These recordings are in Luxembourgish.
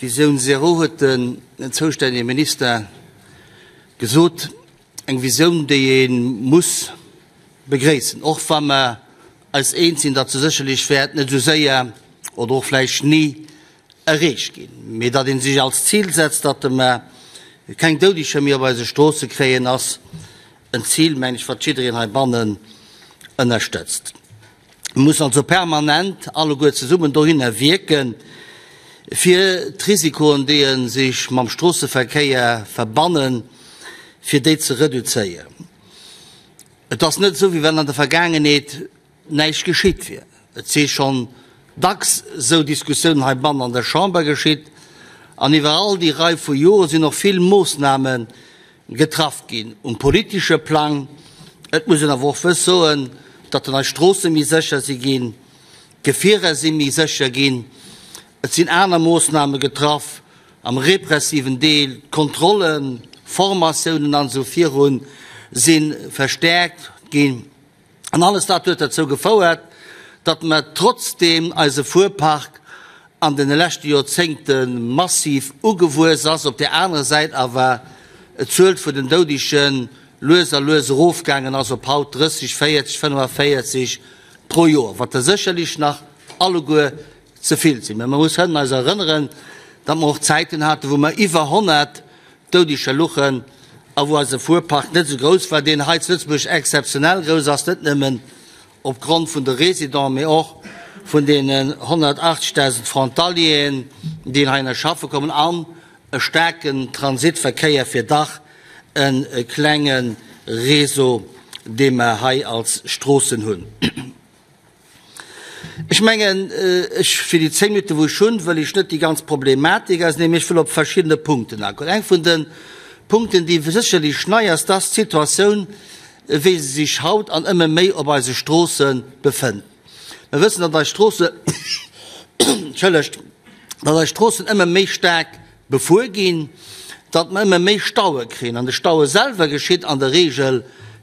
Visioun Zéro huet den zoustännege Minister gesot. Eng Visioun, déi ee muss begréissen, och wa mer eis eens sinn, datt se sécherlech wäert net esou séier oder och vläicht ni erreecht ginn. Mee datt ee sech als Zil setzt, datt mer keng Doudeger méi op eise Stroosse kréien, ass en Zil, mengen ech, wat jiddereen heibannen ënnerstëtzt. Mir mussen also permanent alleguer zesummen dohinner wierken, fir d'Risikoen, déi sech mam Stroosseverkéier verbannen, fir déi ze reduzéieren. Et ass net esou, wéi wann an der Vergaangenheet näischt geschitt wier. Et si schonn dacks esou Diskussiounen heibannen an der Chamber geschitt an iwwer all déi Rei vu Jore sinn och vill Moossname getraff ginn um politesche Plang. Et muss een awer och wëss soen, datt dann eis Stroosse méi sécher si ginn, d'Gefierer si méi sécher ginn, et sinn aner Moossname getraff am repressiven Deel, d'Kontrollen, Formatiounen an esou virun si verstärkt ginn. An alles dat huet derzou gefouert, datt mer trotzdeem eise Fuerpark an deene leschte Joerzéngte massiv ugewuess ass, op där anerer Säit awer d'Zuel vun den Doudege lues a lues erofgaangen ass op haut 30, 40, 45 pro Joer, wat der sécherlech nach alleguer ze vill sinn. Mä mer mussen eis erënneren, datt mer och Zäiten haten, wou mer iwwer 100 Doudeger luchen a wou eise Fuerpark net esou grouss war, deen hei zu Lëtzebuerg exzeptionell grouss ass, net nëmmen opgrond vun de Résidenten, mee och vun deenen 180.000 Frontalieren, déi heihinner schaffe kommen, an e staarken Transitverkéier fir dach e klenge Réseau, dee mer hei als Stroossen hunn. Ech mengen, ech, fir déi 10 Minutten, wou ech hunn, wëll ech net déi ganz Problematik ausnehmen, mee ech wëll op verschiddene Punkten agoen. Eng vun de Punkten, déi sécherlech nei ass, dat ass d'Situatioun, wéi se sech haut an ëmmer méi op eise Stroosse befënnt. Mir wëssen, datt eis Stroosse, entschëllegt, datt eis Stroossen ëmmer méi staark befuer ginn, datt mer ëmmer méi Staue kréien. An de Staue selwer geschitt an der Regel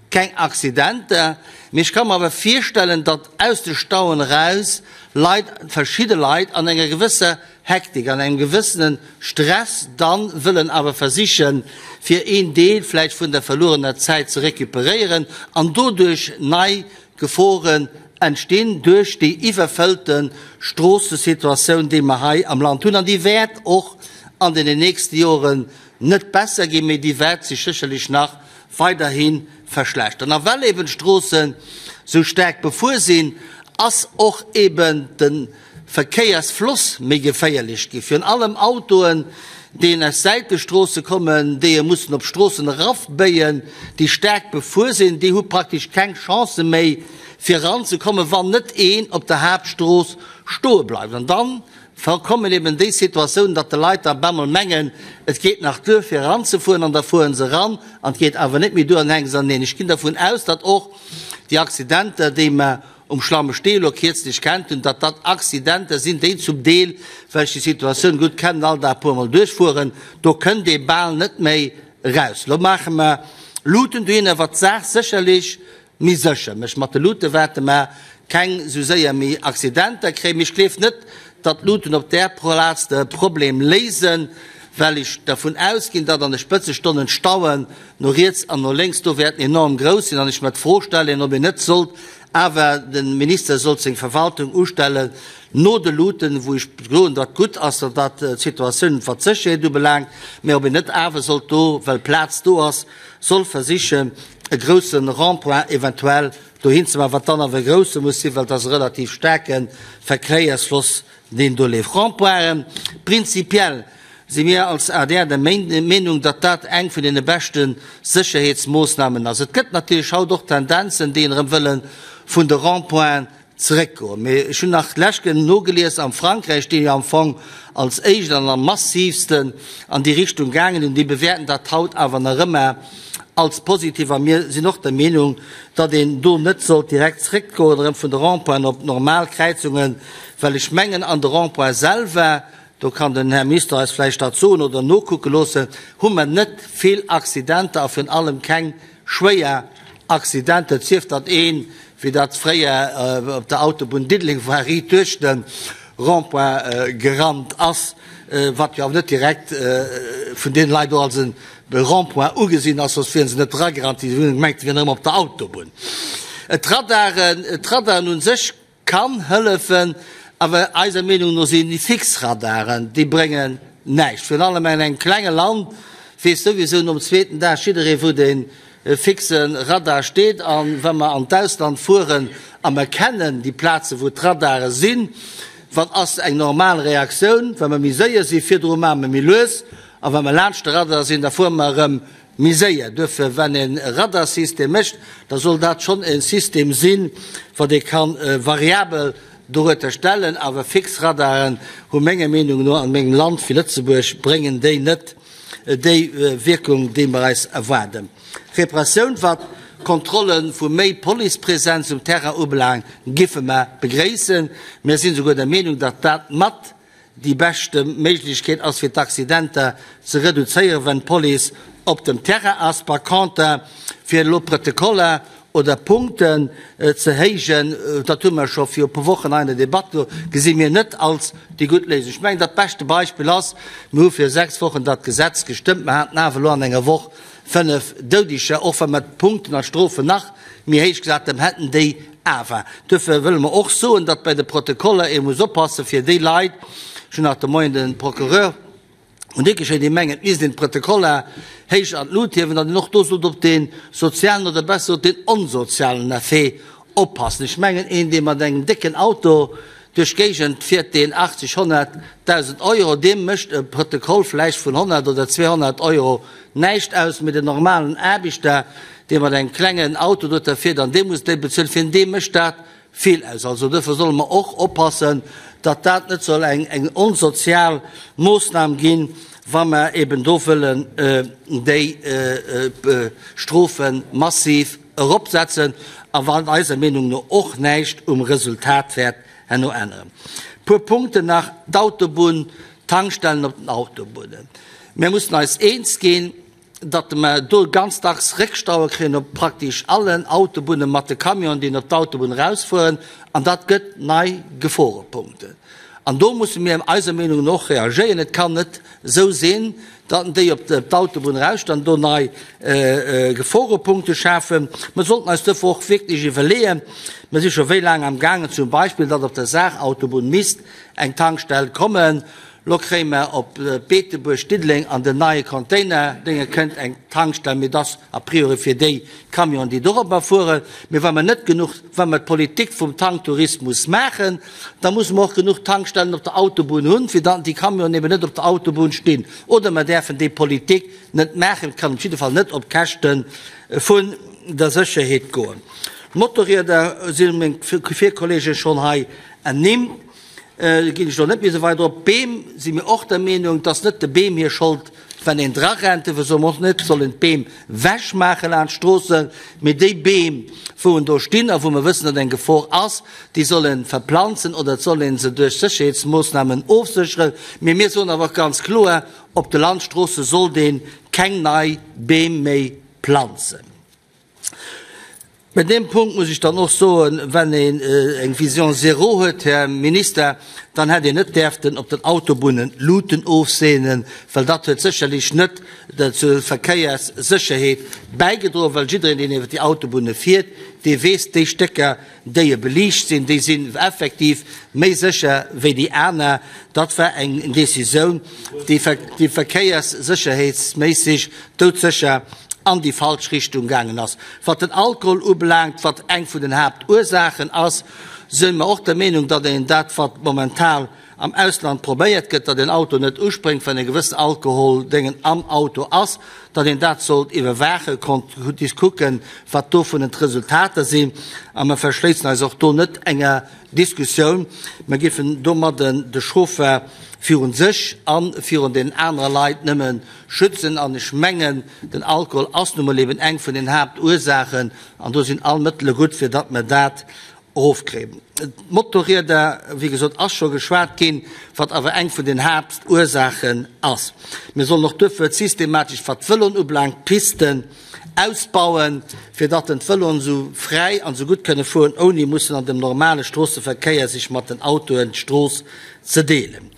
keng Accidenter, mee ech ka mer awer virstellen, datt aus de Stauen eraus Leit, verschidde Leit an enger gewësser Hektik, an engem gewëssene Stress dann wëllen awer versichen, fir een Deel vläicht vun der verluerener Zäit ze recuperéieren an doduerch nei Geforen entstinn duerch déi iwwerfëllte Stroossesituatioun, déi mer hei am Land hunn. An déi wäert och an den nächste Joren net besser ginn, mee déi wäert sech sécherlech nach weiderhi verschlechtern. A well eben d'Stroossen esou staark befuer sinn, ass och eben de Verkéiersfloss méi geféierlech gi. Virun allem Autoen, déi aus Säitestroosse kommen, déi e mussen op Stroossen erafbéien, déi staark befuer sinn, déi hu praktesch keng Chance méi, fir eranzekommen, wann net een op der Haaptstrooss stoe bleift. An da kommen eben déi Situatiounen, datt de Leit da bemol mengen, et geet nach duer, fir eranzefueren, an da fuere se eran an et geet awer net méi duer an hänke se aneneen. Ech ginn dervun aus, datt och déi Accidenter, déi mer um Schlammestee elo kierzlech kennt hunn, datt dat Accidenter sinn, déi zum Deel, well ech déi Situatioun gutt kennen, all Dag e puermol duerchfueren, do kënnt ee bal net méi eraus. Elo maache mer Luuten dohinner, wat d'Saach sécherlech méi sécher mécht. Mat de Luute wäerte mer keng esou séier méi Accidenter kréien, mee ech gleef net, datt d'Luuten op där Plaz de Problem léisen, well ech dervun ausginn, datt an de Spëtzestonnen d'Stauen no riets an no lénks do wäerten enorm grouss sinn an ech mer d'Fro stellen, ob een net sollt awer, de Minister sollt seng Verwaltung ustellen no de Luuten, wou ech soen, datt gutt ass, datt dat d'Situatioun wat d'Sécherheet ubelaangt, mä ob een net awer sollt do, well Plaz do ass, soll versichen e grousse Rond-point eventuell dohin ze maachen, wat dann awer e grousse muss sinn, well et ass e relativ staarke Verkéiersfloss, deen do leeft. Rond-pointen prinzipiell si mir als adr der Meenung, datt dat eng vun deene beschte Sécherheetsmoossnamen ass. Et gëtt natierlech haut och Tendenzen, déi erëm wëlle vun de Rond-pointen zeréckgoen. Mee ech hunn nach d'lescht nogelies, am Frankräich, déi jo am Fong als éischt an am massiivsten an déi Richtung gaangen sinn, déi bewäerten dat haut awer nach ëmmer als positiv. A mir sinn och der Meenung, datt een do net sollt direkt zeréckgoen erëm vun de Rond-pointen op normal Kräizungen, well ech mengen an de Rond-pointe selwer, do kann den Här Minister eis vläicht dat soen oder nokucke loossen, hu mer net vill Accidenter a virun allem keng schwéier Accidenter, et sief datt een, wéi dat fréier op der Autobunn Diddeleng war, riit duerch de Rond-point gerannt ass. wat jo awer net direkt vun deene Leit do als e Rond-point ugesinn ass, soss wiere se net dragerannt, déi hunn gemengt, se wieren erëm op der Autobunn. D'Radaren, d'Radaren u sech kann hëllefen, awer eiser Meenung no sinn déi fix Radaren, déi bréngen näischt. Virun allem an engem klenge Land weess souwisou nom zweeten Dag jidderee wou dee fixe Radar steet. A wa mer an d'Ausland fueren a mer kennen déi Plaze wou d'Radare sinn, wat ass eng normal Reaktioun? Wa mer méi séier si virdru maache mer méi lues a wa mer laanscht de Radar sinn, da fuere mer erëm Méi séier. Duerfir, wann een e Radarsystem mécht, da soll dat schonn e System sinn, wat ee ka variabel dorueter stellen. Awer fix Radaren hu menger Meenung no an engem Land wéi Lëtzebuerg bréngen déi net déi Wierkung, déi mer eis erwaarden. Repressioun, wat d'Kontrolle vu méi Policepresenz um Terrain ubelaangt, giffe mer begréissen. Mir sinn esouguer der Meenung, datt dat mat Déi beschte Méiglechkeet ass fir d'Accidenter ze reduzéieren, wenn d'Police op dem Terrain ass. Par contre fir elo Protokoller oder Punkten ze héijen, dat hu mer scho viru puer Wochen hei an der Debatt do, gesi mir net als déi gutt Léisung. Ech mengen dat beschte Beispill ass, mir hu fir 6 Wochen dat Gesetz gestëmmt, mer haten awer elo an enger Woch 5 Doudeger, och wa mer d'Punkten an d'Strofen nach méi héich gesat hätten, hätten déi awer. Duerfir wëlle mer och soen, datt bei de Protokoller ee muss oppassen, fir déi Leit, ech hunn nach de Moien de Procureur un Dikrech héieren, déi mengen, et misst een d'Protokoller héich an d'Lut hiewen, datt een och do sollt op dee sozialen oder besser gesot deen onsozialen Effet oppassen. Ech mengen, een, dee mat engem décken Auto duerch d'Géigend fiert, deen 80, 100.000 Euro, deem mécht e Protokoll vläicht vun 100 oder 200 Euro näischt aus, mee den normalen Aarbechter, dee mat engem klengen Auto doter fiert an dee muss déi bezuelen, fir dee mécht dat vill aus. Also duerfir solle mer och oppassen, datt dat net soll eng eng onsozial Moossnam ginn, wa mer eben do wëllen déi Strofe massiv eropsetzen a wat eiser Meenung no och näischt um Resultat wäert herno änneren. Puer Punkten nach, d'Autobunn, d'Tankstellen op den Autobunnen. Mir mussen eis eens ginn, datt mer do ganz dacks Réckstaue kréien op praktesch allen Autobunne mat de Camionen, déi op d'Autobunn erausfueren, an dat gëtt nei Geforepunkten. An do musse mir eiser Meenung no och reagéieren. Et kann net esou sinn, datt déi op d'Autobunn erausstellen an do nei Geforepunkte schafen. Mer sollten eis duerfir och wierklech iwwerleeën, mer si scho wéi laang am gaangen zum Beispill, datt op der Saarautobunn misst eng Tankstell kommen, Lo kréie mer op Beetebuerg, Diddeleng an den neie Containerdénge kënnt eng Tankstell, mee dass a priori fir déi Camionen, déi dorobber fueren. Mee wa mer net genuch, wa mer d'Politik vum Tanktourismus maachen, da musse mer och genuch Tankstellen op der Autobunn hunn, fir datt déi Camionen eben net op der Autobunn stinn. Oder mer däerfen déi Politik net maachen. Et kann op jidde Fall net op Käschte vun der Sécherheet goen. D'Motorrieder si meng Virkollegen schonn hei ernimmt. Ginn ech elo net méi esou weit drop. D'Beem si mir och der Meenung, dass net de Beem hir Schold, wann een dra rennt. Dofir soe mer och net, soll een d'Beem wech maache laanscht d'Stroossen, mee déi Beem, wou en do stinn a wou mer wëssen, datt eng Gefor ass, déi soll ee verplanzen oder et soll ee se duerch Sécherheetsmoossnamen ofsécheren. Mee mir soen awer och ganz kloer, op de Landstroosse sollt ee keng nei Beem méi planzen. Bei deem Punkt muss ech dann och soen, wann een eng Vision zéro huet, Här Minister, dann hätt een net däerften op den Autobunnen d'Luuten ofseenen, well dat huet sécherlech net zur Verkéierssécherheet bäigedroen, well jiddereen, deen iwwer déi Autobunne fiert, dee weess, déi Stécker, déi e beliicht sinn, déi sinn effektiv méi sécher wéi déi aner. Dat war eng Décisioun, déi verkéierssécherheetsméisseg doudsécher an déi falsch Richtung gaangen ass. Wat den Alkohol ubelaangt, wat eng vun den Haaptursaachen ass, si mer och der Meenung, datt een dat, wat momentan am Ausland probéiert gëtt, datt een Auto net uspréngt, wann e gewëssen Alkoholdéngen am Auto ass, datt een dat sollt iwwerwaachen, kucken, wat dovunnen d'Resultater sinn. A mer verschléissen eis och do net enger Diskussioun. Mer géifen domadden de Chauffer virun sech a virun den anere Leit nëmme schützen. An ech mengen, den Alkohol ass nu mol eben eng vun den Haaptursaachen, an do sinn all Mëttele gutt, fir datt mer dat erofkréien. D'Motorrieder, wéi gesot, ass scho geschwat ginn, wat awer eng vun den Haaptursaachen ass. Mir sollen och duerfir systematesch, wat d'Vëloen ubelaangt, d'Pisten ausbauen, fir datt den d'Vëloen esou fräi an esou gutt kënne fueren, ouni mussen an dem normale Stroosseverkéier sech mat den Autoen d'Strooss ze deelen.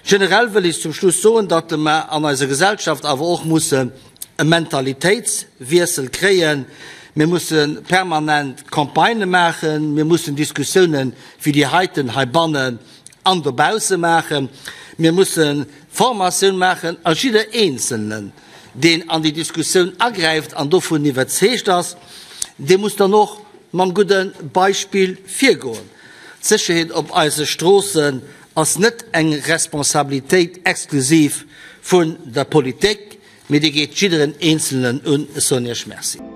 Generell wëll ech zum Schluss soen, datt mer an eiser Gesellschaft awer och mussen e Mentalitéitswiessel kréien. Mir musse permanent Campagnë maachen, mir mussen Diskussiounen wéi déi heiten heibannen an dobausse maachen, mir musse Formatioun maachen a jidder Eenzelnen, deen an déi Diskussioun agräift an dovun iwwerzeegt ass, dee muss dann och mam gudde Beispill virgoen. D'Sécherheet op eise Stroossen ass net eng Responsabilitéit exklusiv vun der Politik, mee déi geet jidderen Eenzelnen un. Ech soen Iech Merci.